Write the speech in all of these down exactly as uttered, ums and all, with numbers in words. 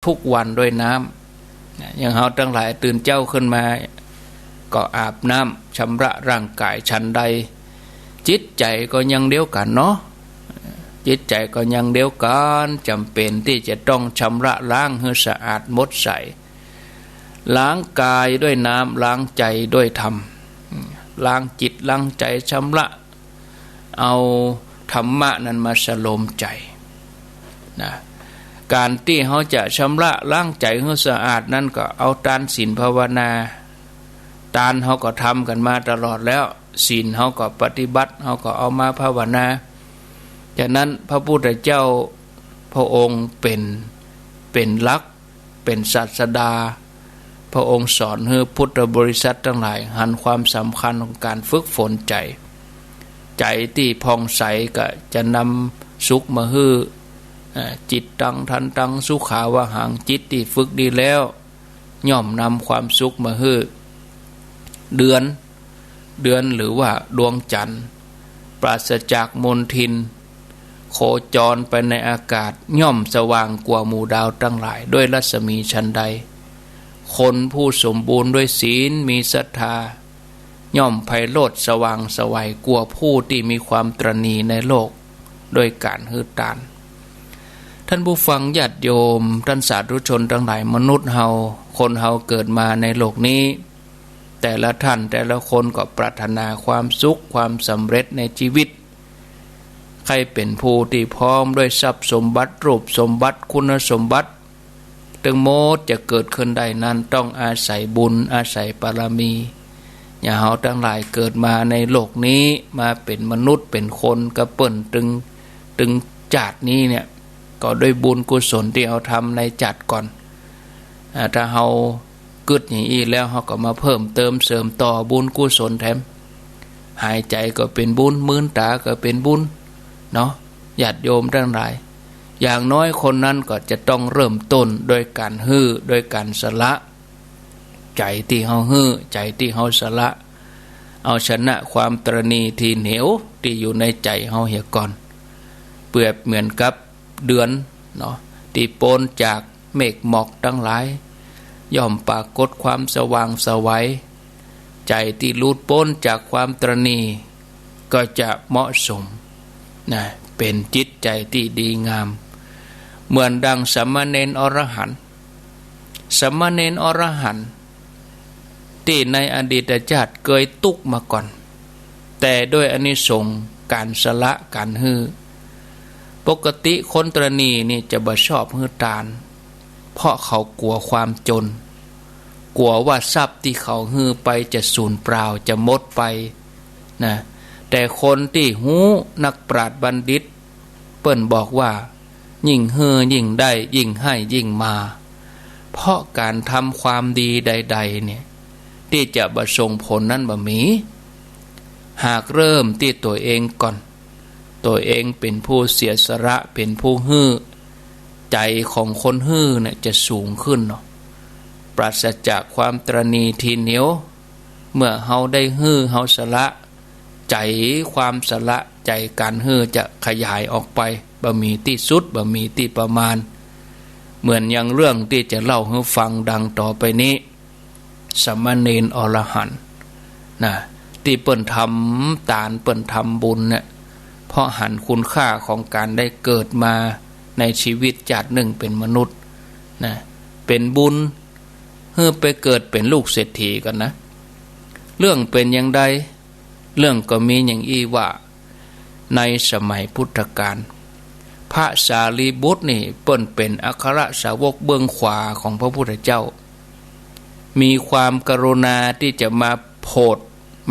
ทุกวันด้วยน้ำ อย่างเฮาตังหลายตื่นเจ๊าขึ้นมา ก็อาบน้ำชำระร่างก๋ายฉันใด จิตใจ๋ก็อย่างเดียวกั๋นเนาะ จิตใจ๋ก็อย่างเดียวกั๋น จ๋ำเป๋นตี้จะต้องชำระล้างหื้อสะอาดหมดใส ล้างก๋ายด้วยน้ำ ล้างใจ๋ด้วยธรรม ล้างจิตล้างใจ๋ ชำระ เอาธรรมะนั้นมาสโลมใจ๋นะ ก๋านตี้เฮาจะชำระล้างใจ๋หื้อสะอาดนั้นก็เอาตานศีลภาวนา ตานเฮาก็ทำกั๋นมาตลอดแล้ว ศีลเฮาก็ปฏิบัติ เฮาก็เอามาภาวนา ฉะนั้นพระพุทธเจ้าพระองค์เป๋น เป๋นหลัก เป๋นศาสดา พระองค์สอนหื้อพุทธบริษัทตังหลายหันความสำคัญของก๋านฝึกฝนใจ๋ ใจ๋ตี้ผ่องใสก็จะนำสุขมาหื้อ อ่า จิตตัง ทันตัง สุขาวหัง จิตตี้ฝึกดีแล้ว ย่อมนำความสุขมาหื้อ เดือน เดือนหรือว่าดวงจันทร์ ปราศจากมลทิน โคจรไปในอากาศ ย่อมสว่างกว่าหมู่ดาวตังหลายด้วยรัศมีฉันใด คนผู้สมบูรณ์ด้วยศีล มีศรัทธา ย่อมไพโรจน์สว่างไสวกว่าผู้ตี้มีความตระหนี่ในโลก ด้วยก๋านหื้อตาน ท่านผู้ฟังญาติโยม ท่านสาธุชนตังหลาย มนุษย์เฮา คนเฮาเกิดมาในโลกนี้ แต่ละท่านแต่ละคนก็ปรารถนาความสุข ความสำเร็จในชีวิต ใค่เป๋นผู้ตี้พร้อมด้วยทรัพย์สมบัติ รูปสมบัติ คุณสมบัติ ตึงหมดจะเกิดขึ้นได้นั้น ต้องอาศัยบุญ อาศัยบารมี อย่างเฮาตังหลายเกิดมาในโลกนี้ มาเป๋นมนุษย์ เป๋นคน ก็เปิ้นตึง ตึงจาตินี้เนี่ย ก็ด้วยบุญกุศลตี้เฮาทำในจาติก่อน อ่า ถ้าเฮากึ๊ดอย่างอี้แล้ว เฮาก็มาเพิ่มเติมเสริมต่อบุญกุศลแถม หายใจ๋ก็เป๋นบุญ มืนต๋าก็เป๋นบุญ เนาะ ญาติโยมตังหลาย อย่างน้อยคนนั้นก็จะต้องเริ่มต้นด้วยก๋านหื้อ ด้วยก๋านสละ ใจ๋ตี้เฮาหื้อ ใจ๋ตี้เฮาสละ เอาชนะความตระหนี่ถี่เหนียวตี้อยู่ในใจ๋เฮาเหียก่อน เปรียบเหมือนกับเดือนเนาะ ตี้ป๊นจากเมฆหมอกตังหลาย ย่อมปรากฏความสว่างไสว ใจ๋ตี้หลุดป๊นจากความตระหนี่ ก็จะเหมาะสมนะ เป๋นจิตใจ๋ตี้ดีงาม เหมือนดังสามเณรอรหันต์ สามเณรอรหันต์ตี้ในอดีตจาติเกยตุ๊กข์มาก่อน แต่ด้วยอานิสงส์ก๋านสละก๋านหื้อ ปกติคนตระหนี่นี่จะบ่ชอบหื้อตาน เพราะเขากั๋วความจน กั๋วว่าทรัพย์ตี้เขาหื้อไปจะสูญเปล่า จะหมดไปนะ แต่คนตี้ฮู้ นักปราชญ์บัณฑิต เปิ้นบอกว่า ยิ่งหื้อยิ่งได้ ยิ่งให้ยิ่งมา เพราะก๋านทำความดีใดๆ เนี่ย ตี้จะบ่ส่งผลนั้นบ่มี หากเริ่มตี้ตั๋วเองก่อน ตั๋วเองเป๋นผู้เสียสละ เป๋นผู้หื้อ ใจ๋ของคนหื้อเนี่ยจะสูงขึ้นเนาะ ปราศจากความตระหนี่ถี่เหนียว เมื่อเฮาได้หื้อ เฮาสละ ใจ๋ความสละ ใจ๋ก๋านหื้อจะขยายออกไป บ่มีตี้สุด บ่มีตี้ประมาณ เหมือนอย่างเรื่องตี้จะเล่าหื้อฟังดังต่อไปนี้ สามเณรอรหันต์นะ ตี้เปิ้นทำตาน เปิ้นทำบุญเนี่ย เพราะหันคุณค่าของก๋านได้เกิดมาในชีวิตจาตินึ่งเป๋นมนุษย์นะ เป๋นบุญ หื้อไปเกิดเป๋นลูกเศรษฐีก่อนนะ เรื่องเป๋นอย่างใด เรื่องก็มีอย่างอี้ว่า ในสมัยพุทธกาล พระสารีบุตรนี่เปิ้นเป๋นอัครสาวกเบื้องขวาของพระพุทธเจ้า มีความกรุณาตี้จะมาโผด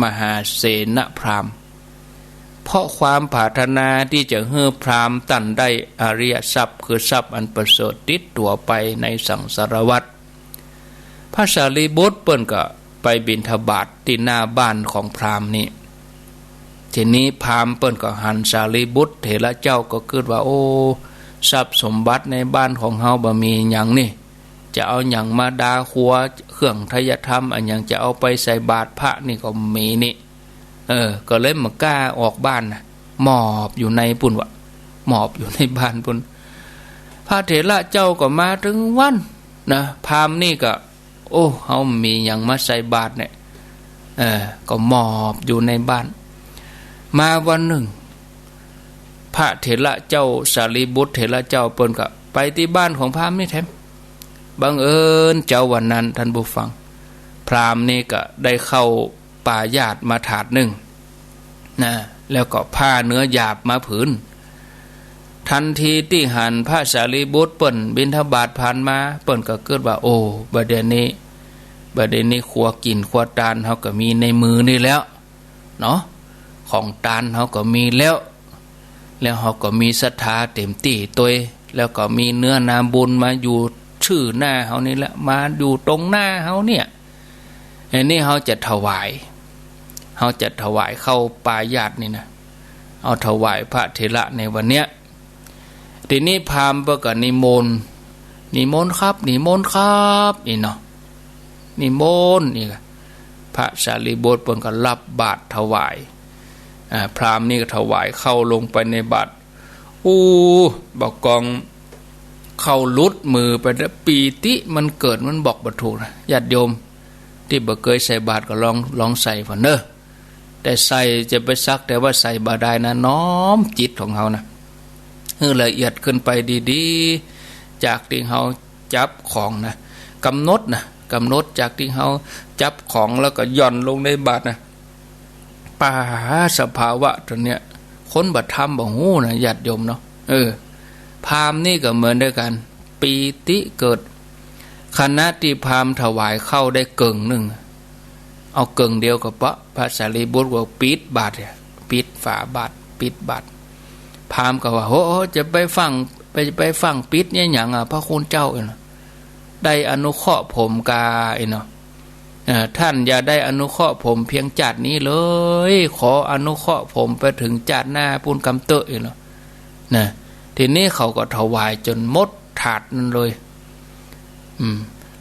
มหาเสนพราหมณ์ เพราะความปรารถนาตี้จะหื้อพราหมณ์ต้านได้อริยทรัพย์ คือทรัพย์อันประเสริฐติดตั๋วไปในสังสารวัฏ พระสารีบุตรเปิ้นก็ไปบิณฑบาตตี้หน้าบ้านของพราหมณ์นี่ ทีนี้พราหมณ์เปิ้นก็หันสารีบุตรเถระเจ้าก็กึ๊ดว่า โอ้ ทรัพย์สมบัติในบ้านของเฮาบ่มีหยังนี่ จะเอาหยังมาดาครัว เครื่องไทยธรรมอะหยังจะเอาไปใส่บาตรพระนี่ก็บ่มีนี่ เออ ก็เลยบ่กล้าออกบ้านนะ หมอบอยู่ในปู้นวะ หมอบอยู่ในบ้านปู้น พระเถระเจ้าก็มาตึงวันนะ พราหมณ์นี่ก็ โอ้ เฮามีหยังมาใส่บาตรเนี่ย เออ ก็หมอบอยู่ในบ้าน มาวันนึ่ง พระเถระเจ้าสารีบุตรเถระเจ้าเปิ้นก็ไปตี้บ้านของพราหมณ์นี่แถม บังเอิญเจ๊าวันนั้น ท่านผู้ฟัง พราหมณ์นี่ก็ได้ข้าวปายาตมาถาดนึ่งนะ แล้วก็ผ้าเนื้อหยาบมาผืน ทันทีตี้หันพระสารีบุตรเปิ้นบิณฑบาตผ่านมา เปิ้นก็กึ๊ดว่า โอ้ บ่าเดี่ยวนี้ บ่าเดี่ยวนี้ครัวกิ๋นครัวตานเฮาก็มีในมือนี่แล้วเนาะ ของตานเฮาก็มีแล้ว แล้วเฮาก็มีศรัทธาเต๋มตี้ตวย แล้วก็มีเนื้อนาบุญมาอยู่ซื่อหน้าเฮานี่แหละ มาอยู่ตรงหน้าเฮาเนี่ย อันนี้เฮาจะถวาย เฮาจะถวายข้าวปายาตนี่นะ เอาถวายพระเถระในวันเนี้ย ทีนี้พราหมณ์เปิ้นก็นิมนต์ นิมนต์ครับ นิมนต์ครับ นี่เนาะ นิมนต์นี่ พระสารีบุตรเปิ้นก็รับบาตรถวาย อ่า พราหมณ์นี่ก็ถวายข้าวลงไปในบาตร อู้ บ่ากองข้าวหลุดมือไปแล้ว ปีติมันเกิด มันบอกบ่ถูกนะ ญาติโยม ตี้บ่เกยใส่บาตรก็ลอง ลองใส่ผ่อนเน่อ แต่ใส่จะไปสักแต่ว่าใส่บ่ได้นะ น้อมจิตของเฮานะ หื้อละเอียดขึ้นไปดีๆ จากตี้เฮาจับของนะ กำหนดนะ กำหนดจากตี้เฮาจับของแล้วก็หย่อนลงในบาตรนะ ป๋า สภาวะตั๋วเนี้ย คนบ่ทำบ่ฮู้นะ ญาติโยมเนาะ เออ พราหมณ์นี่ก็เหมือนเดียวกั๋น ปีติเกิด ขณะตี้พราหมณ์ถวายข้าวได้เกิ่งนึ่ง เอาเกิ่งเดียวก็ปะ พระสารีบุตรก็ปิดบาตรเนี่ย ปิดฝาบาตร ปิดบาตร พราหมณ์ก็ว่า โห จะไปฟั่ง ไป ไปฟั่งปิดเนี่ยหยังอะ พระคุณเจ้า เนาะ ได้อนุเคราะห์ผมกา เนาะ เอ่อ ท่านอย่าได้อนุเคราะห์ผมเพียงจาตินี้เลย ขออนุเคราะห์ผมไปเถิงจาติหน้าปู้นกำเต๊อะ เนาะ นะ ทีนี้เขาก็ถวายจ๋นหมดถาดนั้นเลย อืม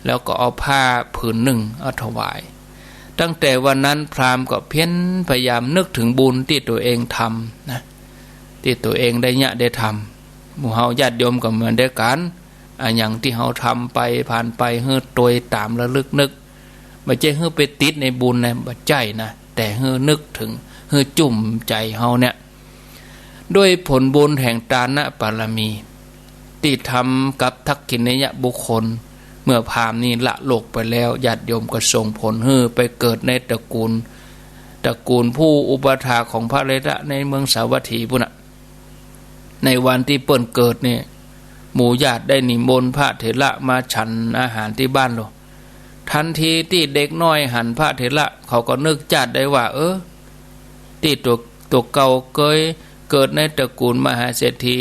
แล้วก็เอาผ้าผืนนึ่งเอาถวาย ตั้งแต่วันนั้นพราหมณ์ก็เพียรพยายามนึกเถิงบุญตี้ตั๋วเองทำนะ ตี้ตั๋วเองได้เยียะได้ทำ หมู่เฮาญาติโยมก็เหมือนเดียวกั๋น อะหยังตี้เฮาทำไปผ่านไป หื้อตวยต๋ามระลึกนึก บ่ใจ้หื้อไปติดในบุญนะ บ่ใจ้นะ แต่หื้อนึกเถิง หื้อจุ่มใจ๋เฮาเนี่ย ด้วยผลบุญแห่งตานบารมีตี้ทำกับทักขิณเณยบุคคล เมื่อพราหมณ์นี่ละโลกไปแล้ว ญาติโยมก็ส่งผลหื้อไปเกิดในตระกูล ตระกูลผู้อุปัฏฐากของพระเถระในเมืองสาวัตถีปู้นน่ะ ในวันตี้เปิ้นเกิดนี่ หมู่ญาติได้นิมนต์พระเถระมาฉันอาหารตี้บ้านโลด ทันทีตี้เด็กน้อยหันพระเถระ เขาก็นึกจาติได้ว่า เออ ตี้ตั๋ว ตั๋วเก่าเกยเกิดในตระกูลมหาเศรษฐี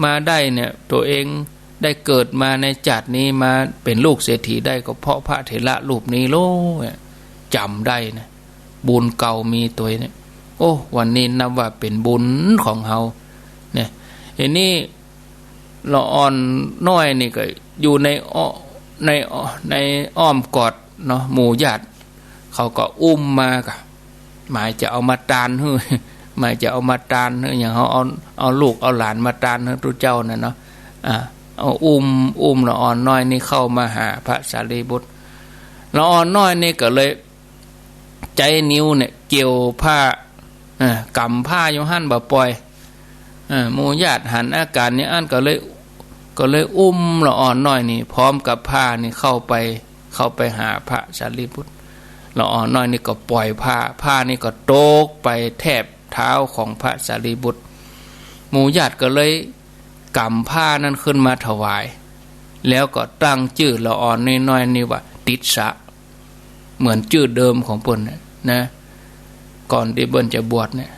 มาได้เนี่ย ตั๋วเองได้เกิดมาในจาตินี้มาเป๋นลูกเศรษฐีได้ก็เพราะพระเถระรูปนี้โลด จ๋ำได้นะ บุญเก่ามีตั๋วเนี่ย โอ้ วันนี้นับว่าเป๋นบุญของเฮาเนี่ย อันนี้ ละอ่อนน้อยนี่ก็อยู่ในอ้อ ในอ้อ ในอ้อมกอดเนาะ หมู่ญาติเขาก็อุ้มมา ก็หมายจะเอามาตานหื้อ หมายจะเอามาตานหื้อ อย่างเฮาเอา เอาลูกเอาหลานมาตานหื้อตุ๊เจ้าน่ะเนาะ อ่า เอาอุ้ม อุ้มละอ่อนน้อยนี่เข้ามาหาพระสารีบุตร ละอ่อนน้อยนี่ก็เลย ใจ๊นิ้วเนี่ยเกี่ยวผ้า เอ่อ ก๋ำผ้าอยู่หั้นบ่ป่อย เอ่อ หมู่ญาติหันอาก๋านอย่างอั้นก็เลย ก็เลยอุ้มละอ่อนน้อยนี่พร้อมกับผ้านี่เข้าไป เข้าไปหาพระสารีบุตร ละอ่อนน้อยนี่ก็ป่อยผ้า ผ้านี่ก็ตกไปแทบเท้าของพระสารีบุตร หมู่ญาติก็เลยก๋ำผ้านั้นขึ้นมาถวาย แล้วก็ตั้งจื้อละอ่อนน้อยๆ นี่ว่าติสสะ เหมือนจื้อเดิมของเปิ้นน่ะนะ ก่อนตี้เปิ้นจะบวชเนี่ย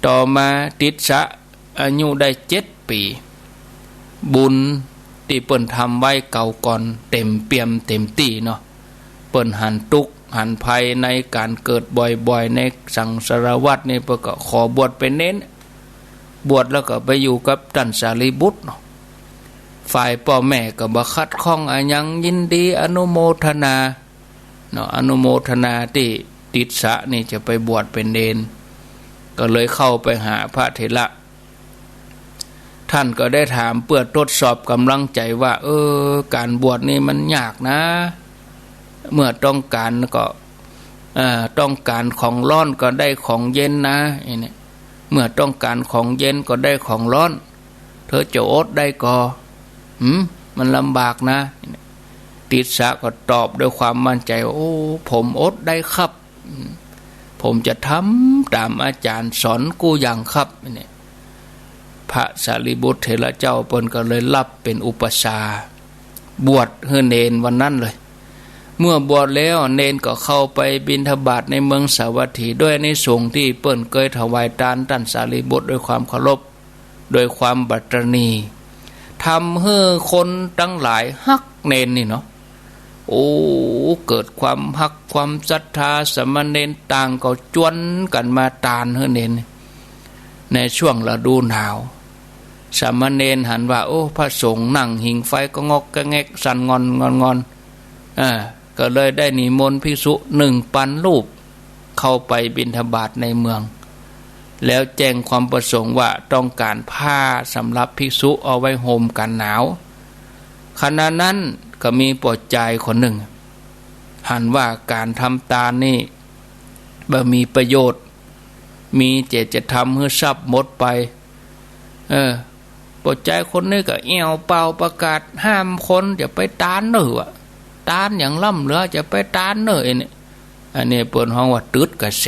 ต่อมาติสสะอายุได้เจ็ดปี๋ บุญตี้เปิ้นทำไว้เก่าก่อนเต๋มเปี่ยมเต๋มตี้เนาะ เปิ้นหันตุ๊กข์หันภัยในก๋านเกิดบ่อยๆ ในสังสารวัฏนี่ เปิ้นก็ขอบวชเป๋นเณร บวชแล้วก็ไปอยู่กับต้านสารีบุตรเนาะ ฝ่ายป้อแม่ก็บ่ขัดข้องอะหยัง ยินดีอนุโมทนา เนาะ อนุโมทนาตี้ติสสะนี่จะไปบวชเป๋นเณร ก็เลยเข้าไปหาพระเถระ ท่านก็ได้ถามเปื้อตรวจสอบก๋ำลังใจ๋ว่า เออ ก๋านบวชนี่มันยากนะ เมื่อต้องก๋านก็ เอ่อ ต้องก๋านของฮ้อนก็ได้ของเย็นนะ ไอ้เนี่ย เมื่อต้องก๋านของเย็นก็ได้ของฮ้อน เธอจะอดได้ก่อ หืม มันลำบากนะ ติสสะก็ตอบด้วยความมั่นใจ๋ โอ้ ผมอดได้ครับ ผมจะทำต๋ามอาจ๋ารย์สอนกู้อย่างครับ เนี่ย พระสารีบุตรเถระเจ้าเปิ้นก็เลยฮับเป๋นอุปัชฌาย์ บวชหื้อเณรวันนั้นเลย เมื่อบวชแล้วเณรก็เข้าไปบิณฑบาตในเมืองสาวัตถี ด้วยอานิสงส์ตี้เปิ้นเกยถวายตานต้านสารีบุตรด้วยความเคารพ ด้วยความบัตรณี ทำหื้อคนตังหลายฮักเณรนี่เนาะ โอ้ เกิดความฮักความศรัทธา สามเณรต่างก็จวนกั๋นมาตานหื้อเณร ในช่วงฤดูหนาว สามเณรหันว่า โอ้ พระสงฆ์นั่งหิงไฟก็งอกก็แงกสั่นงอนงอนงอน อ่า ก็เลยได้นิมนต์ภิกษุหนึ่งปันรูป เข้าไปบิณฑบาตในเมือง แล้วแจ้งความประสงค์ว่าต้องก๋านผ้าสำหรับภิกษุเอาไว้ห่มกั๋นหนาว ขณะนั้นก็มีป้อจายคนนึ่ง หันว่าก๋านทำตานนี่บ่มีประโยชน์ มีแต่จะทำหื้อทรัพย์หมดไป เออ ป้อจายคนนี้ก็แอ่วเป่าประกาศห้ามคนจะไปตานเน่อวะ ตานอย่างล้ำเหลือจะไปตานเน่อ ไอ้เนี่ย อันนี้เปิ้นฮ้องว่าตึดกระแส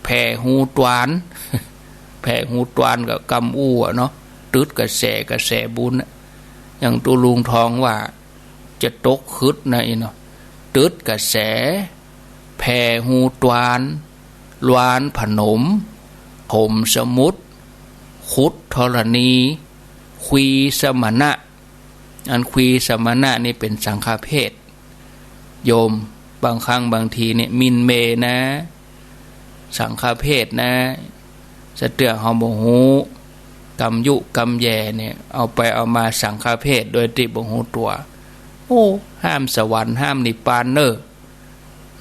แผ่ฮูตวาน แผ่ฮูตวานก็กำอู้อะเนาะ ตึดกระแส กระแสบุญอะ อย่างตุ๊ลุงทองว่า จะตกขึดนะ ไอ้เนาะ ตึดกระแส แผ่ฮูตวาน ลวานผนม ถมสมุทร ขุดธรณี ควีสมณะ อันควีสมณะนี่เป๋นสังฆเพศ โยม บางครั้งบางทีเนี่ยหมิ่นเหม่อนะ สังฆเพศนะ สะเตื้อเฮาบ่ฮู้ กำยุกำแย่เนี่ย เอาไปเอามาสังฆเพศโดยตี้บ่ฮู้ตั๋ว โอ้ ห้ามสวรรค์ ห้ามนิพพานเน่อ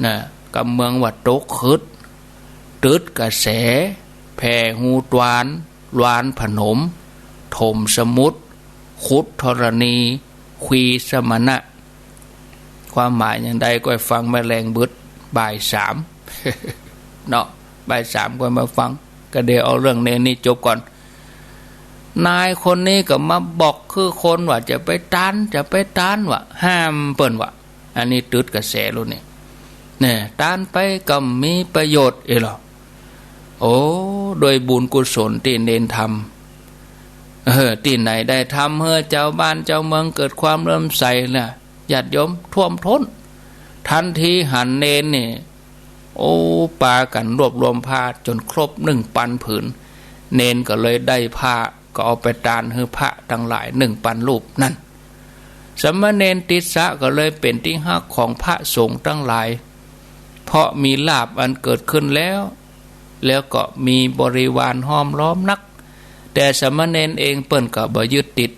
นะ กำเมืองว่าตกขึด ตึดกระแส แผ่ฮูตวาน ลวานผนม ถมสมุทร ขุดธรณี ควีสมณะ ความหมายอย่างใดก็ฟังแม่แลงบึดบ่ายสาม เนาะ บ่ายสามก็มาฟัง ก็เดี๋ยวเอาเรื่องเณรนี่จบก่อน นายคนนี้ก็มาบอกคือคนว่าจะไปตาน จะไปตานวะ ห้ามเปิ้นวะ อันนี้ตึดกระแสแล้วเนี่ย เนี่ย ตานไปก็มีประโยชน์เอหรอ โอ้ ด้วยบุญกุศลตี้เณรทำ เออ ตี้ไหนได้ทำหื้อจาวบ้านจาวเมืองเกิดความเลื่อมใสล่ะ ญาติโยมท่วมท้น ทันทีหันเณรนี่ โอ้ ปากั๋นรวบรวมผ้าจ๋นครบหนึ่งปันผืน เณรก็เลยได้ผ้า ก็เอาไปตานหื้อพระตังหลายหนึ่งปันรูปนั้น สามเณรติสสะก็เลยเป๋นตี้ฮักของพระสงฆ์ตังหลาย เพราะมีลาภอันเกิดขึ้นแล้ว แล้วก็มีบริวารห้อมล้อมนัก แต่สามเณรเองเปิ้นก็บ่ยึดติด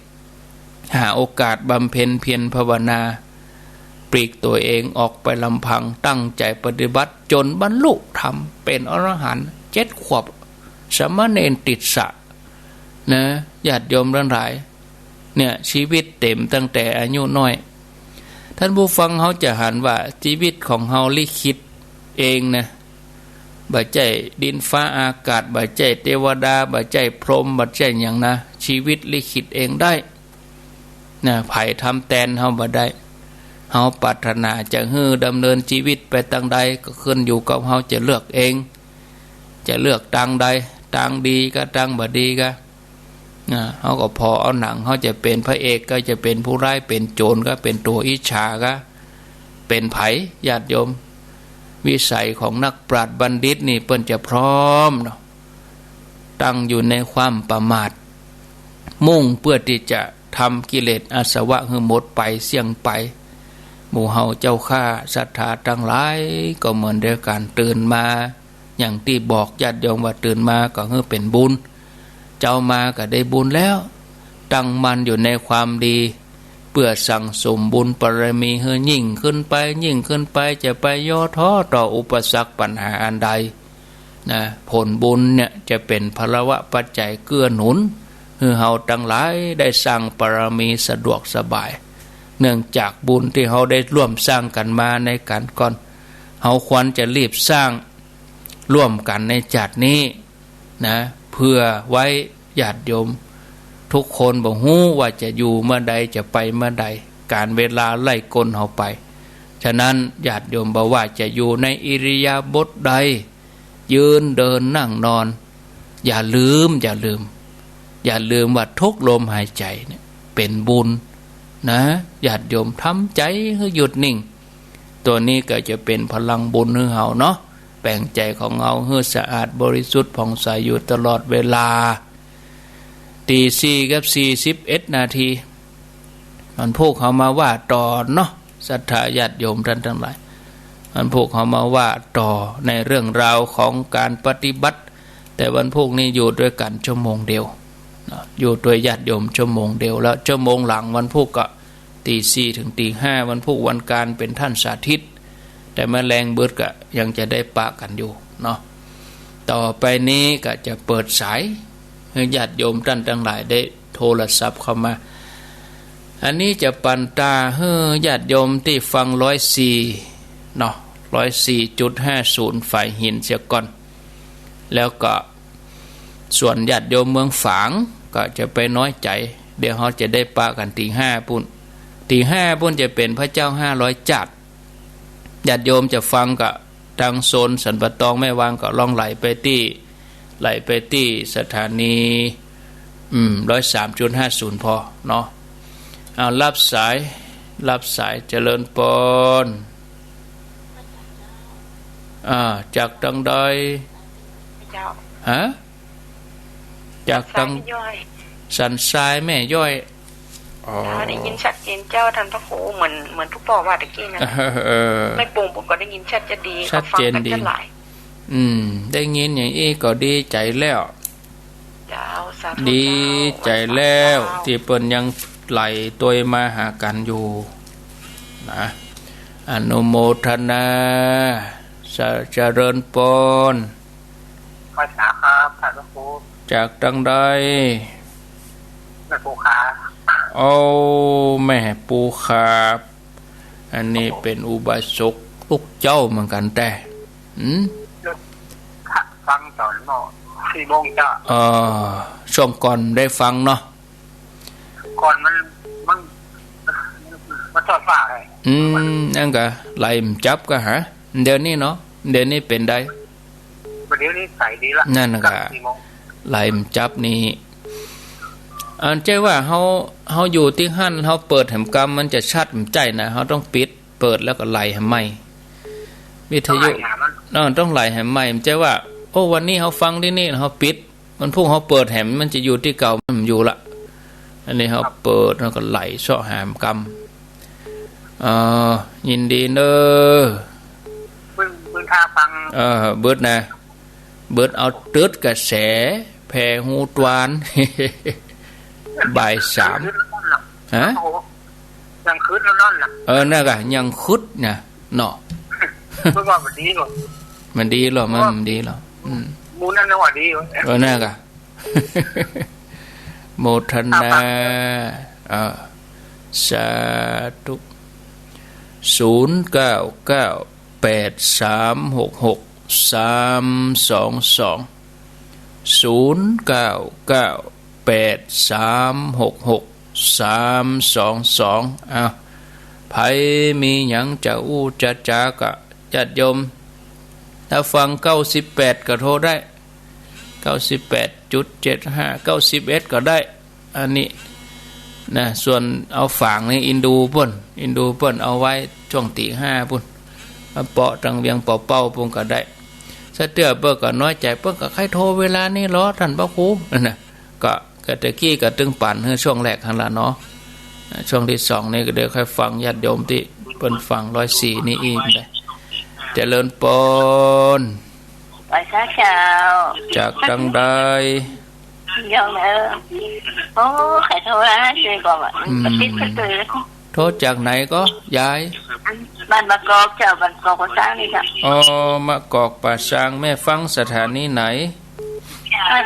หาโอกาสบำเพ็ญเพียรภาวนา ปลีกตั๋วเองออกไปลำพัง ตั้งใจ๋ปฏิบัติจ๋นบรรลุธรรม เป๋นอรหันต์เจ็ดขวบ สามเณรติสสะ นะ ญาติโยมตังหลาย เนี่ย ชีวิตเป๋นตั้งแต่อายุน้อย ท่านผู้ฟังเฮาจะหันว่าชีวิตของเฮาลิขิตเองนะ บ่ใจ้ดินฟ้าอากาศ บ่ใจ้เตวดา บ่ใจ้พรหม บ่ใจ้หยังนะ ชีวิตลิขิตเองได้ นะ ใผทำแตนเฮาบ่ได้ เฮาปรารถนาจะหื้อดำเนินชีวิตไปตางใด ก็ขึ้นอยู่กับเฮาจะเลือกเอง จะเลือกตางใด ตางดีกาตางบ่ดีกา นะ เฮาก็ผ่อเอาหนัง เฮาจะเป๋นพระเอกกา จะเป๋นผู้ร้าย เป๋นโจ๋รกา เป๋นตั๋วอิจฉากา เป๋นใผ ญาติโยม วิสัยของนักปราชญ์บัณฑิตนี่เปิ้นจะพร้อมเนาะ ตั้งอยู่ในความประมาท มุ่งเปื้อตี้จะทำกิเลสอาสวะหื้อหมดไปเสี้ยงไป หมู่เฮาเจ้าข้าศรัทธาตังหลายก็เหมือนเดียวกั๋น ตื่นมา อย่างตี้บอกญาติโยมว่าตื่นมาก็หื้อเป๋นบุญ เจ๊ามาก็ได้บุญแล้ว ตั้งมั่นอยู่ในความดี เปื้อสั่งสมบุญบารมีหื้อยิ่งขึ้นไป ยิ่งขึ้นไป จะไปย่อท้อต่ออุปสรรคปัญหาอันใด นะ ผลบุญเนี่ยจะเป๋นพลวปัจจัยเกื้อหนุน หื้อเฮาตังหลายได้สร้างบารมีสะดวกสบาย เนื่องจากบุญตี้เฮาได้ร่วมสร้างกั๋นมาในก๋านก่อน เฮาควรจะรีบสร้างร่วมกั๋นในจาตินี้นะ เผื่อไว้ญาติโยมทุกคนบ่ฮู้ว่าจะอยู่เมื่อใด จะไปเมื่อใด ก๋าลเวลาไล่ก้นเฮาไป ฉะนั้นญาติโยมบ่ว่าจะอยู่ในอิริยาบถใด ยืนเดินนั่งนอน อย่าลืม อย่าลืม อย่าลืมว่าทุกลมหายใจ๋เนี่ยเป๋นบุญนะ ญาติโยมทำใจ๋หื้อหยุดนิ่ง ตั๋วนี้ก็จะเป๋นพลังบุญหื้อเฮาเนาะ แป๋งใจ๋ของเฮาหื้อสะอาดบริสุทธิ์ผ่องใสอยู่ตลอดเวลา ตีสี่กับสี่สิบเอ็ดนาที วันพูกเฮามาว่าต่อเนาะ ศรัทธาญาติโยมต้านตังหลาย วันพูกเฮามาว่าต่อในเรื่องราวของก๋านปฏิบัติ แต่วันพูกนี้อยู่ตวยกั๋นชั่วโมงเดียวเนาะ อยู่ตวยญาติโยมชั่วโมงเดียว แล้วชั่วโมงหลังวันพูกก็ตีสี่เถิงตีห้า วันพูกวันก๋านเป๋นต้านสาธิต แต่เมื่อแลงเบิดก็ยังจะได้ปะกั๋นอยู่เนาะ ต่อไปนี้ก็จะเปิดสายหื้อญาติโยมต้านตังหลายได้โทรศัพท์เข้ามา อันนี้จะปันตาหื้อญาติโยมตี้ฟังร้อยสี่เนาะ ร้อยสี่จุดห้าศูนย์ ฝายหินเสียก่อน แล้วก็ส่วนญาติโยมเมืองฝางก็จะไปน้อยใจ๋ เดี๋ยวเฮาจะได้ปะกั๋นตีห้าปู้น ตีห้าปู้นจะเป๋นพระเจ้าห้าร้อยจาติ ญาติโยมจะฟังก็ ตางโซนสันป่าตองแม่วางก็ลองไหลไปตี้ ไหลไปตี้สถานี อืม ร้อยสามจุดห้าศูนย์ พอเนาะ เอา รับสาย รับสาย เจริญปอน อ่า จากตังใด เจ้า ฮะ จากตัง สันทรายแม่ย้อย สันทรายแม่ย้อย อ๋อ เจ้า ได้ยินชัดเจนเจ้า ต้านพระครู เหมือน เหมือนตุ๊กป้อว่าตะกี้นะ เออ แม่ปุงผมก็ได้ยินชัดจะดี ชัดเจนดี ก็ฟังกั๋นจะหลาย อืม ได้ยินอย่างอี้ก็ดีใจ๋แล้ว เจ้า สาธุ ดีใจ๋แล้ว เจ้า ตี้เปิ้นยังไหลตวยมาหากั๋นอยู่นะ อนุโมทนา สะ เจริญปอน ไหว้สาครับ ท่านพระครู จากตังใด แม่ปูขา โอ้ แม่ปูขา อันนี้เป๋นอุบาสกลูกเจ้าเหมือนกั๋นแต๊ หืม ฟังต๋อนเนาะ สี่โมงเจ้า เอ่อ ช่วงก่อนได้ฟังเนาะ ก่อนมัน มัน มันทอดฟ้าไง อืม อั้นก็ไหลบ่จับก็หา เดี๋ยวนี้เนาะ เดี๋ยวนี้เป๋นใด เดี๋ยวนี้ใสดีละ นั่นน่ะก็ สี่โมง ไหลบ่จับนี่ อันใจ้ว่าเฮา เฮาอยู่ตี้หั้น เฮาเปิดแหมกำมันจะชัดบ่ใจ้นะ เฮาต้องปิด เปิดแล้วก็ไหลแหมใหม่ วิทยุ ต้องไหลหามัน เออ ต้องไหลแหมใหม่ บ่ใจ้ว่า โอ้ วันนี้เฮาฟังตี้นี่ เฮาปิด วันพูกเฮาเปิดแหม มันจะอยู่ตี้เก่า มันบ่อยู่ละ อันนี้เฮา ครับ เปิดแล้วก็ไหลเซาะหาแหมกำ เอ่อ ยินดีเน้อ เปิ้น เปิ้นท่าฟัง เออ เบิดนะ เบิดเอาตึ๊ดกระแส แผ่ฮูตวาน บ่ายสาม ฮะ โอ้โห ยังคึดแล้วนั่นน่ะ เออ นั่นก็ยังคึดนะ เนาะ เปิ้นว่ามันดีกว่า มันดีหรอ มัน ครับ มันดีหรอ อืม หมู่นั่นน่ะว่าดีกว่า เออ นั่นก็ โมทนา อ่า สาธุ ศูนย์เก้าเก้า แปดสามหกหก สามสองสอง ศูนย์เก้าเก้า แปดสามหกหก สามสองสอง อ้าว ใผมีหยังจะอู้จะจ๋ากับญาติโยม ถ้าฟังเก้าสิบแปดก็โทรได้ เก้าสิบแปดจุดเจ็ดห้า เก้าสิบเอ็ดก็ได้ อันนี้นะ ส่วนเอาฝางนี่อินดูเปิ้น อินดูเปิ้นเอาไว้ช่วงตีห้าปู้น มาเปาะตังเวียงเป่าเป้าปู้นก็ได้ สะเตื้อเปิ้นก็น้อยใจ๋ เปิ้นก็ใค่โทรเวลานี้ลอ ต้านพระครู นั่นน่ะ ก็ ก็ตะกี้ก็ตึงปั๋นหื้อช่วงแรกหั้นละเนาะ อ่า ช่วงตี้สองนี่ก็เดี๋ยวใค่ฟังญาติโยมตี้เปิ้นฟังร้อยสี่นี่อี้ได้ เจริญปอน ไหว้สาเจ้า จากตังใด ยองเออ โอ้ ใผโทรหาเจ้าก่อ อืม กระติ๊บกระตือ โทรจากไหนก็ยาย บ้านมะกอกเจ้า บ้านกอกป่าซางนี่เจ้า อ๋อ มะกอกป่าซาง แม่ฟังสถานีไหน อัน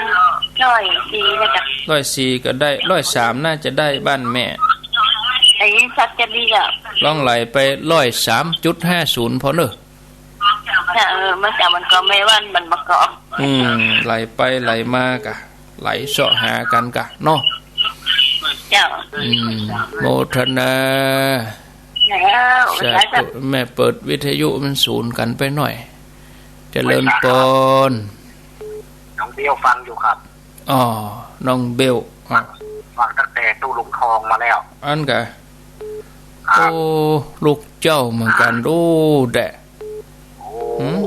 ร้อยสี่นะเจ้า ร้อยสี่ก็ได้ ร้อยสามน่าจะได้บ้านแม่ ไอ้สัตว์จะดีเจ้า ลองไหลไปร้อยสามจุดห้าศูนย์พอเนอะ เออ มันจะ มันก็ไม่วันมันประกอบ อืม ไหลไปไหลมากะ ไหลเซาะหากั๋นกะเนาะ เจ้า อืม โมทนา แล้ว สาธุ แม่เปิดวิทยุมันสูนกั๋นไปหน่อย เจริญปอน น้องเบลฟังอยู่ครับ อ๋อ น้องเบล อ่ะ ฟังตั้งแต่ตู้ลุงทองมาแล้ว อั้นกะ ครับ โอ้ ลูกเจ้าเหมือนกั๋น โอ้ แดะ โอ้ หืม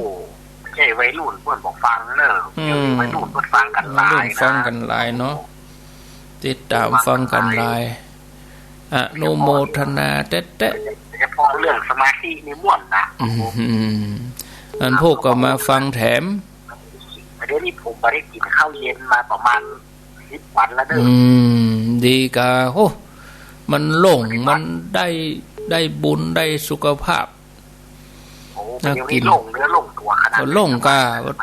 ไม่ใช่วัยรุ่นเปิ้นบ่ฟังเนอะ อืม เดี๋ยวนี้วัยรุ่นเปิ้นฟังกั๋นหลายนะ วัยรุ่นฟังกั๋นหลายเนาะ ติดต๋ามฟังกั๋นหลาย อนุโมทนาแต๊ๆ โดยเฉพาะเรื่องสมาธินี่ม่วนนะ อืม อันพวกก็มาฟังแถม เดี๋ยวนี้ผมบ่ได้กิ๋นข้าวเย็นมาประมาณสิบวันแล้วเด้อ อืม ดีกา โอ้ มันโล่ง มันได้ ได้บุญ ได้สุขภาพ โอ้ น่ากิ๋น เดี๋ยวนี้โล่งเนื้อโล่งตัวขนาด ก็โล่งกา นั้น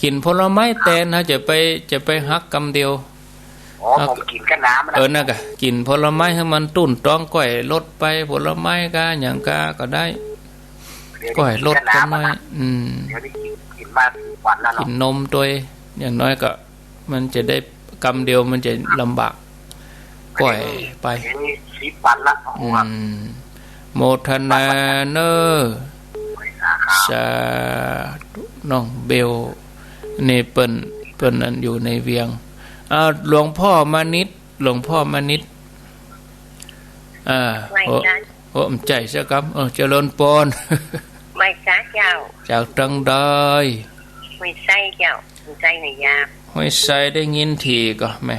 กิ๋นผลไม้แตนนะ จะไป จะไปหักกำเดียว อ๋อ เอา ผมกิ๋นกับน้ำนะ เออ นั่นกะ กิ๋นผลไม้หื้อมันตุ้นต๊อง ก้อยลดไป ผลไม้กา หยังกา ก็ได้ เดี๋ยวนี้ ก้อยลด กิ๋นกับน้ำ กันหน่อย นะ อืม เดี๋ยวนี้กิ๋น กิ๋นมาสิบวันแล้วเนาะ กิ๋นนมตวย อย่างน้อยก็ มันจะได้กำเดียวมันจะลำบาก ก้อยไป เดี๋ยวนี้สิบวันละ อืม โมทนาเนอะ สาธุ น้องเบล นี่เปิ้น เปิ้นนั้นอยู่ในเวียง อ่า หลวงพ่อมานิด หลวงพ่อมานิด อ่า ไหว้ โอ้ จ้ะ โอ้ บ่ใจ้สักกำ เออ เจริญปอน ไหว้จ้ะเจ้า จากตังใด ห้วยไซเจ้า ห้วยไซในยาม ห้วยไซได้ยินถี่ก่อแม่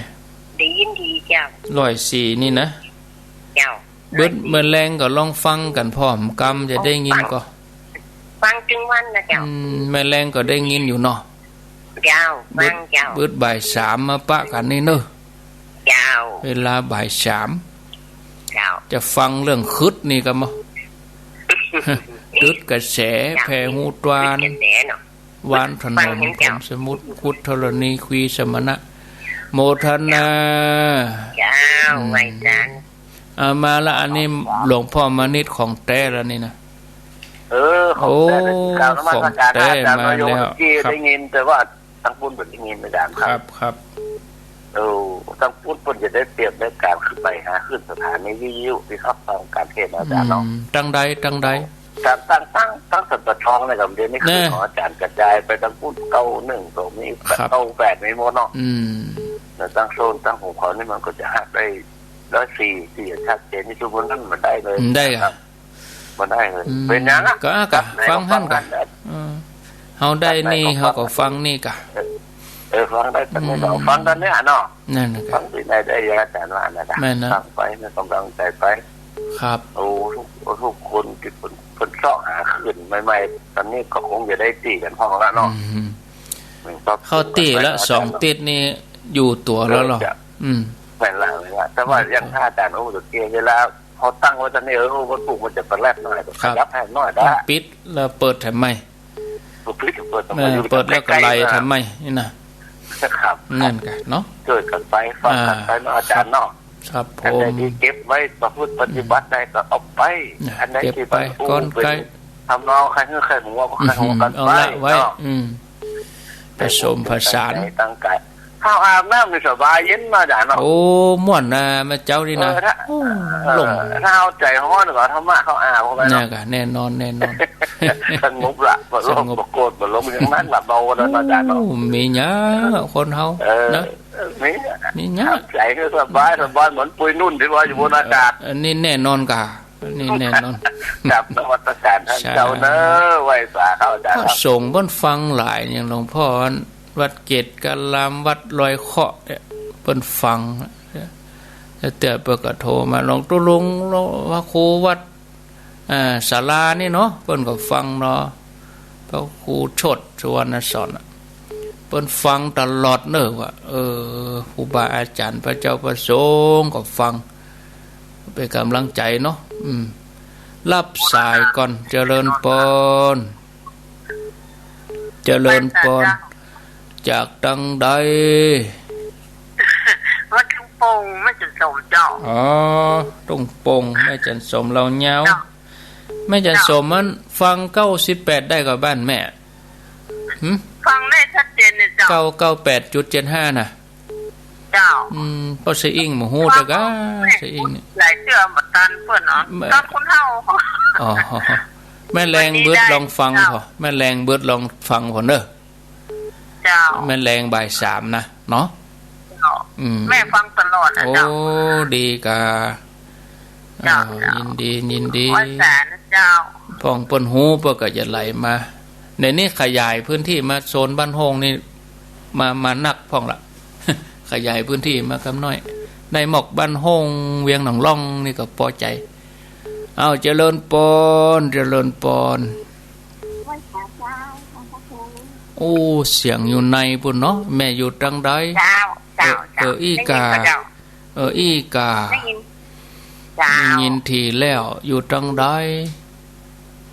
ได้ยินถี่เจ้า ร้อยสี่นี่นะ เจ้า เบิด ร้อยสี่ เมื่อแลงก็ลองฟังกั๋นพร้อมกำ จะได้ยินก่อ ฟังตึงวันนะเจ้า อืม เมื่อแลงก็ได้ยินอยู่เนาะ เจ้า เบิด ฟังเจ้า เบิดบ่ายสามมาปะกั๋นนี่เนอะ เจ้า เวลาบ่ายสาม เจ้า จะฟังเรื่องขึดนี่กำบ่ ตึดกระแส เจ้า แผ่ฮูตวาน ตึดกระแสเนาะ วานถนอม ฟังเห็นเจ้า ผมสมุทร คุดธรณี ควีสมณะ โมทนา เจ้า อืม ไหว้จ้ะ อ่า มาละ อันนี้หลวงพ่อมานิดของแต๊แล้วนี่นะ เออ ของแต๊เลย โอ้ กราบนมัสการ ของแต๊ อาจ๋ารย์ มาแล้ว เมื่อกี้ ครับ ได้ยิน แต่ว่าตังปุ้นบ่ได้ยิน อาจ๋ารย์ครับ ครับ ครับ เออ ตังปุ้นเปิ้นจะได้เปรียบในก๋านขึ้นไปหาขึ้นสถานีวิทยุตี้ฮับฟังก๋านเทศน์นะอาจ๋ารย์เนาะ อืม ตังใด ตังใด ก๋านตัง ตัง ตังสันป่าตองเนี่ยครับ เดี๋ยวนี้คือ แน่ ของอาจ๋ารย์กระจายไปตังปุ้น เก้าหนึ่ง ก็มี ครับ เก้าแปด มีหมดเนาะ อืม แล้วตังโซน ตังหัวข้อนี่มันก็จะฮับได้ ร้อยสี่ ตี้ชัดเจนตี้สุด บนนั้นมันได้เลย อืม ได้อะ นะครับ บ่ได้เลย อืม เป๋นหยังอะ ก็ ก็ ครับ ฟังหั้นกะ ครับ เออ เฮาได้นี่ ครับ เฮาก็ฟังนี่กะ เออ เออ ฟังได้ตอนนี้ อืม ก็ฟังตอนเนี้ยเนาะ นั่นน่ะกะ ฟังตี้ไหนได้ อย่างอาจ๋ารย์ว่านั่นน่ะ แม่นนะ ฟังไป ให้ก๋ำลังใจ๋ไป ครับ โอ้ ทุก ทุกคนตี้เปิ้น เปิ้นเซาะหาขึ้นใหม่ๆ ตอนนี้ก็คงจะได้ตี้กั๋นพ่องละเนาะ อืม อืม ก็ เข้าตี้ละ สองตี้นี่อยู่ตั๋วแล้วเหรอ เออ จ้ะ อืม แม่นละ แม่นละ แต่ว่า อืม อย่างถ้าอาจ๋ารย์โอ้ ตะกี้เวลา พอตั้งไว้ตอนนี้ เออ วันพุธมันจะแปลบหน่อย ครับ ขยับให้หน่อยได้ ต้องปิดแล้วเปิดแถมใหม่ เปิด เปิด เออ เปิดแล้วก็ไล่แถมใหม่นี่นะ ครับ นั่นกะเนาะ ช่วยกั๋นไป ฟังกั๋นไปเนาะ อ่า อาจ๋ารย์เนาะ ครับ ครับผม อันไหนตี้เก็บไว้ประพฤติปฏิบัติได้ก็เอาไป นะ อันไหนตี้มัน เก็บไป อู้ ก่อน เป๋น ไกล ทำนองใครหื้อใครหัวก็ใครหัวกั๋น อืม เอาละไว้ ไปเนาะ อืม ผสมผสาน ตั้งใจ๋ตั้งใจ๋ เข้าอาบน้ำนี่สบายเย็นเนาะอาจ๋ารย์เนาะ โอ้ ม่วนนะ แม่เจ้านี่นะ เออ ถ้า โอ้ เออ โล่ง ถ้าเอาใจ๋ฮ้อนก็ธรรมะเข้าอาบเข้าไปเนาะ น่ะกะ แน่นอน แน่นอน สงบละ บ่โลภ สงบ บ่โกรธ บ่หลง อย่างนั้นละ เบาแล้วเนาะอาจ๋ารย์เนาะ โอ้ มีหยังคนเฮา เออ นะ มีหยัง มีหยัง ใจ๋ก็สบาย สบายเหมือนปุยนุ่นตี้ว่าอยู่บนอากาศ เออ อันนี้แน่นอนกะ อันนี้แน่นอน กราบนมัสการต้าน สา เจ้าเน้อ ไหว้สาเข้าอาจ๋ารย์ พระ ครับ สงฆ์เปิ้นฟังหลาย อย่างหลวงพ่อวัดเกตการาม วัดลอยเคราะห์เนี่ย เปิ้นฟัง แล้วเตื้อเปิ้นก็โทรมา หลวงตุ๊ลุง หลวงพระครูวัด อ่า ศาลานี่เนาะ เปิ้นก็ฟังเนาะ พระครูโชติ สุวรรณสอนน่ะ เปิ้นฟังตลอดเน้อว่า เออ ครูบาอาจ๋ารย์ พระเจ้าพระสงฆ์ก็ฟัง เป๋นก๋ำลังใจ๋เนาะ อืม ฮับสายก่อน เจริญปอน เจริญปอน จากตังใด วัดทุ่งโป่ง แม่จันสมเจ้า อ๋อ ทุ่งโป่ง แม่จันสม ลาวยาว เจ้า แม่จันสม มันฟังเก้าสิบแปดได้ก่อบ้านแม่ หึ ฟังได้ชัดเจนเลยเจ้า เก้าเก้าแปดจุดเจ็ดห้า น่ะ เจ้า อืม ป้อเสอิงบ่ฮู้แต่กา เสอิงนี่ หลายเตื้อบ่ตันเปิ้นเนาะ แม่ ตามคนเฒ่า อ๋อ แม่แลงเบิดลองฟังผ่อ แม่แลงเบิดลองฟังผ่อเน่อ เจ้า แม่แลงบ่ายสามนะเนาะ เจ้า อืม แม่ฟังตลอดนะเจ้า โอ้ ดีกา เจ้า อ่า เจ้า ยินดี ยินดี ไหว้สานะเจ้า พ่องเปิ้นฮู้เปิ้นก็จะไหลมา เดี๋ยวนี้ขยายพื้นที่มาโซนบ้านโฮ่งนี่ มา มานักพ่องละ ขยายพื้นที่มากำน้อย ได้หมอกบ้านโฮ่ง เวียงหนองล่องนี่ก็ปอใจ๋ เอ้า เจริญปอน เจริญปอน ไหว้สาเจ้า ขอบพระคุณ โอ้ เสียงอยู่ในปุ้นเนาะ แม่อยู่ตังใด เจ้า เจ้า เออ เจ้า เออ อี้กา ได้ยินก่อเจ้า เออ อี้กา ได้ยิน เจ้า ได้ยินถี่แล้ว อยู่ตังใด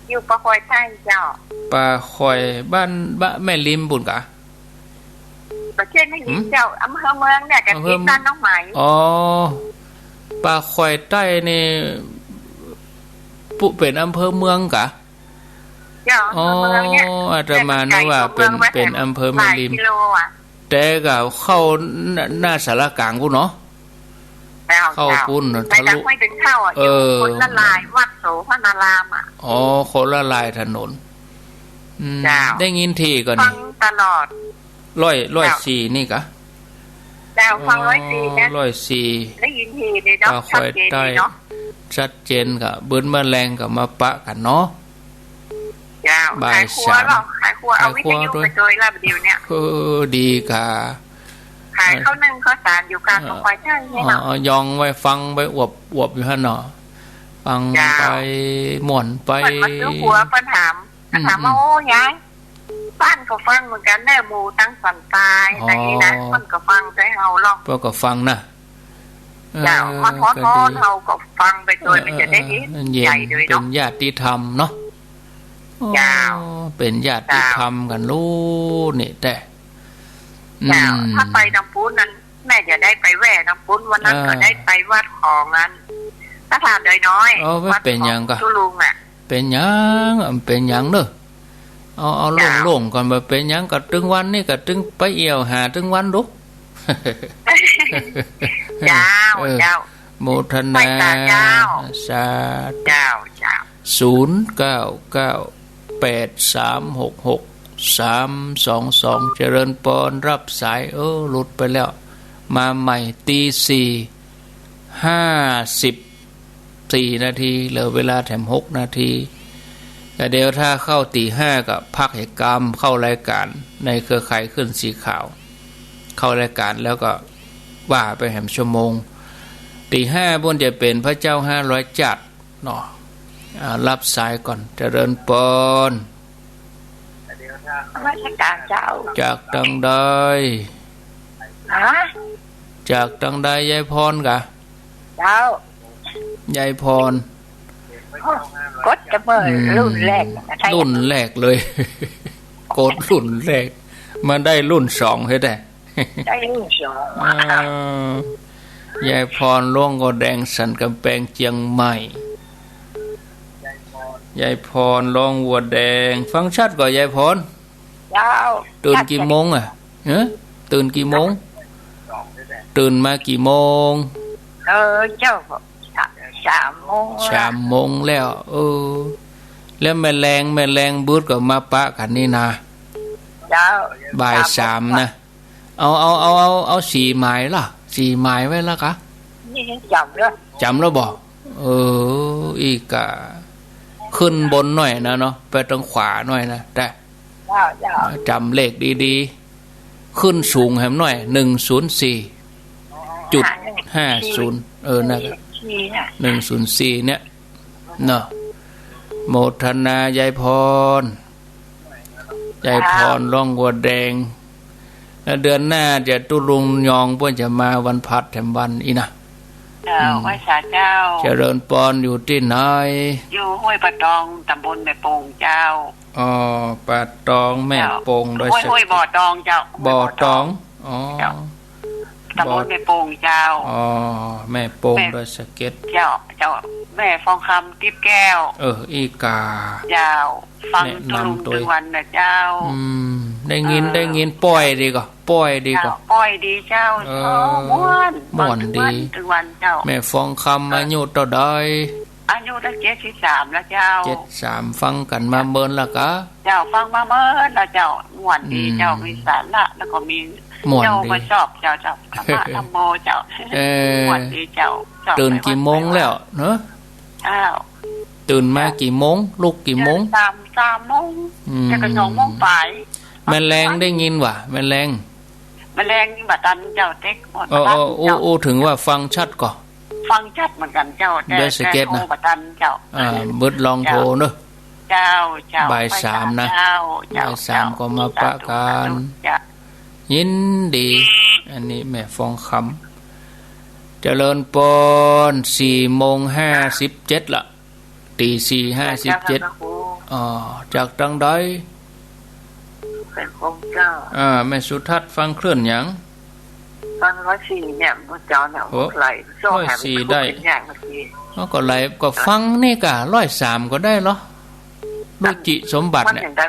อยู่ป่าคอยใต้เจ้า ป่าคอย บ้าน บ้านแม่ริมปุ้นกา บ่ใจ้แม่ริม หืม เจ้า อำเภอเมืองเนี่ย กะ อำเภอ ติดบ้านน้องไหม อ๋อ ป่าคอยใต้นี่ ปุ เป๋นอำเภอเมืองกา เจ้า อ๋อ อำเภอเมืองเนี่ย อาตมานึกว่าเป๋น เป๋นอำเภอแม่ริม หลายกิโลอะ แต่ก็เข้าหน้า หน้าศาลากลางปุ้นเนาะ เจ้า เข้าปุ้นน่ะ เจ้า ทะลุ ไปทางห้วยดึงเถ้าอะ เออ อยู่คนละลาย วัดโสภณารามอะ อ๋อ คนละลายถนน อืม เจ้า ได้ยินถี่ก่อนี่ ฟังตลอด ร้อย ร้อยสี่ เจ้า นี่กา เจ้า ฟังร้อยสี่นะ อ๋อ ร้อยสี่ ได้ยินถี่เลยเนาะ ป่าคอยใต้ ชัดเจนดีเนาะ ชัดเจนกา เปิ้นแม่แลงก็มาปะกั๋นเนาะ เจ้า บ่ายสาม ขายครัวเหรอ ขายครัว เอาวิทยุไปโดยละเดี๋ยวเนี่ย เออ ดีกา ขายข้าวนึ่งข้าวสารอยู่กลาง เออ ป่าคอยใต้เนี่ยเนาะ อ๋อ ยองไว้ฟังไปอวบ อวบอยู่หั้นเนาะ ฟัง เจ้า ไปม่วนไป เปิ้นมาซื้อครัว เปิ้นถาม อืม ถามว่า อืม โอ้ ยาย บ้านก็ฟังเหมือนกั๋นเน่อ หมู่ตังสันตาย อ๋อ แต่นี่นะ เปิ้นก็ฟังแต่เฮาหรอก เปิ้นก็ฟังนะ เจ้า เออ มันฮ้อนๆ ก็ดี เฮาก็ฟังไปโดย เออ มันจะได้เห็น เออ เออ เย็น ใจ๋โดย เป๋น เนาะ ญาติธรรมเนาะ เจ้า โอ้ เป๋นญาติธรรมกั๋นลูกนี่แต๊ เจ้า อืม ถ้าไปตางปู๊นนั้น แม่จะได้ไปแว่ตางปู๊น วันนั้น เออ ก็ได้ไปวัดของอัน พระธาตุดอยน้อย เออ วัด เป๋นหยังกา ของตุ๊ลุงอะ เป๋นหยัง เป๋นหยังเน่อ เอา เอา เจ้า โล่งๆ ก่อน บ่เป๋นหยัง ก็ตึงวันนี้ก็ตึงไปเอี่ยวหาตึงวันดู เจ้า เออ เจ้า โมทนา ไหว้สาเจ้า สาธุ เจ้า เจ้า ศูนย์เก้าเก้าแปดสามหกหกสามสองสอง เจริญปอน รับสาย เออ หลุดไปแล้ว มาใหม่ ตีสี่ห้าสิบ สี่นาที เหลือเวลาแถมหกนาที แต่เดี๋ยวถ้าเข้าตีห้าก็พักเหตุการณ์ เข้ารายการในเครือข่ายคลื่นสีขาว เข้ารายการแล้วก็ว่าไปแหมชั่วโมง ตีห้าปุ้นจะเป๋นพระเจ้าห้าร้อยจัดเนาะ อ่า รับสายก่อน เจริญปอน นมัสการเจ้า จากตังใด ฮะ จากตังใด ยายพรกา เจ้า ยายพร โอ้ กดจะเมื่อ อืม รุ่นแรกนะ รุ่นแรกเลย กดรุ่นแรก มาได้รุ่นสองแต๊ ได้รุ่นสอง เออ ยายพร หลวงวัวแดง สันกำแปง เจียงใหม่ ยายพร หลวงวัวแดง ฟังชัดก่อ ยายพร เจ้า ตื่นกี่โมงอะ ฮะ ตื่นกี่โมง ตื่นมากี่โมง เออ เจ้า สามโมง สามโมงแล้ว เออ แล้วแม่แลง แม่แลงบึดก็มาปะกั๋นนี่นา เจ้า บ่ายสามนะ เอา เอา เอา เอา เอาสี่หมายละ สี่หมายไว้ละกา นี่จ๋ำแล้ว จ๋ำแล้วบ่ เออ อี้กา ขึ้นบนหน่อยนะเนาะ ไปตางขวาหน่อยนะ แต่ เจ้า เจ้า จ๋ำเลขดีๆ ขึ้นสูงแหมหน่อย หนึ่งศูนย์สี่จุดห้าศูนย์ เออ นั่นแหละ สี่น่ะ หนึ่งศูนย์สี่เนี่ย เนาะ โมทนา ยายพร ยายพร หลวงวัวแดง แล้วเดือนหน้าจะตุ๊ลุงยอง เปิ้นจะมาวันพฤหัสแถมวันอี้นะ เจ้า อืม ไหว้สาเจ้า เจริญปอน อยู่ตี้ไหน อยู่ห้วยปะตอง ตำบลแม่โป่งเจ้า อ๋อ ป่าตอง แม่ปง ดอยสะเก็ด ห้วย ห้วยบ่อตองเจ้า บ่อตอง อ๋อ เจ้า ตำบลแม่ปงเจ้า อ๋อ แม่ปง แม่ ดอยสะเก็ด เจ้า เจ้า แม่ฟองคำ ติ๊บแก้ว เออ อี้ก่า เจ้า ฟัง แนะนำ ตุ๊ลุง ตวย ตึงวันนะเจ้า อืม ได้ยิน เออ ได้ยิน ป้อยดีก่อ ป้อยดีก่อ เจ้า ป้อยดีเจ้า เออ โอ้ ม่วน ม่วนดี ฟังตึงวัน ตึงวันเจ้า แม่ฟองคำ เออ อายุเต้าใด อายุได้เจ็ดสิบสามแล้วเจ้า เจ็ดสาม ฟังกั๋นมาเมินแล้วก่อ เจ้า ฟังมาเมินแล้วเจ้า ม่วนดีเจ้า อืม มีสาระ แล้วก็มี ม่วนดี เจ้าก็ชอบเจ้า เจ้า ธรรมะธรรมโมเจ้า เออ ม่วนดีเจ้า ชอบ ตื่นกี่โมงแล้วเนาะ เจ้า ตื่นมากี่โมง ลุกกี่โมง สาม สามโมง อืม แล้วก็สองโมงปลาย แม่แลงได้ยินว่า แม่แลง แม่แลงบ่ตันเจ้า เต๊ก โอ้ บ่ตัน โอ้ โอ้ เจ้า โอ้ ถึงว่าฟังชัดก่อ ฟังชัดเหมือนกั๋นเจ้า แต่ ดอยสะเก็ดนะ แต่โทรบ่ตันเจ้า อ่า เบิดลองโทรเนาะ เจ้า เจ้า บ่ายสามนะ เจ้า เจ้า บ่ายสามก็มาปะกั๋น สาธุ สาธุ เจ้า ยินดี อันนี้แม่ฟองคำ เจริญปอน สี่โมงห้าสิบเจ็ดละ ตีสี่ห้าสิบเจ็ด เจ้า พระครู อ๋อ จากตางใด แขวงคงเจ้า อ่า แม่สุทัศน์ฟังคลื่นหยัง ฟังร้อยสี่เนี่ย เมื่อเจ้าเนี่ย โอ้ ไหล ร้อยสี่ ได้ อย่างเมื่อกี้ อ๋อ ก็ไหล ก็ฟังนี่ก่ะ ร้อยสาม ก็ได้เหรอ รุจิสมบัติเนี่ย มันยังได้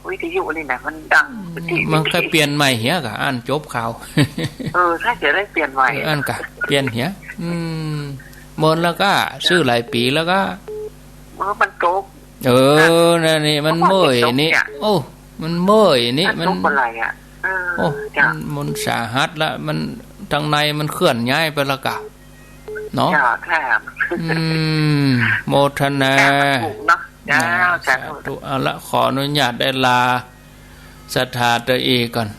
วิทยุนี่นะ มันดัง อืม วิทยุ มันก็เปลี่ยนใหม่เหียก่ะ อั้นจบข่าว เออ ถ้าจะได้เปลี่ยนใหม่ เออ อั้นก่ะ เปลี่ยนเหีย อืม เมินแล้วก่อ ซื้อหลายปี๋แล้วก่อ เออ มันตก เออ นั่นนี่ มันเมื่อยนี่ มันตกเนี่ย โอ้ มันเมื่อยนี่ มัน มันตกอะไรอ่ะ เออ โอ้ เจ้า มัน มันสาหัสละ มัน ตางในมันเคลื่อนย้ายไปแล้วก่ะ เนาะ เจ้า ค่ะ อืม โมทนา ถูกเนาะ เจ้า น่ะ สาธุ สาธุ เอาละ ขออนุญาตได้ลาศรัทธาตะอี้ก่อน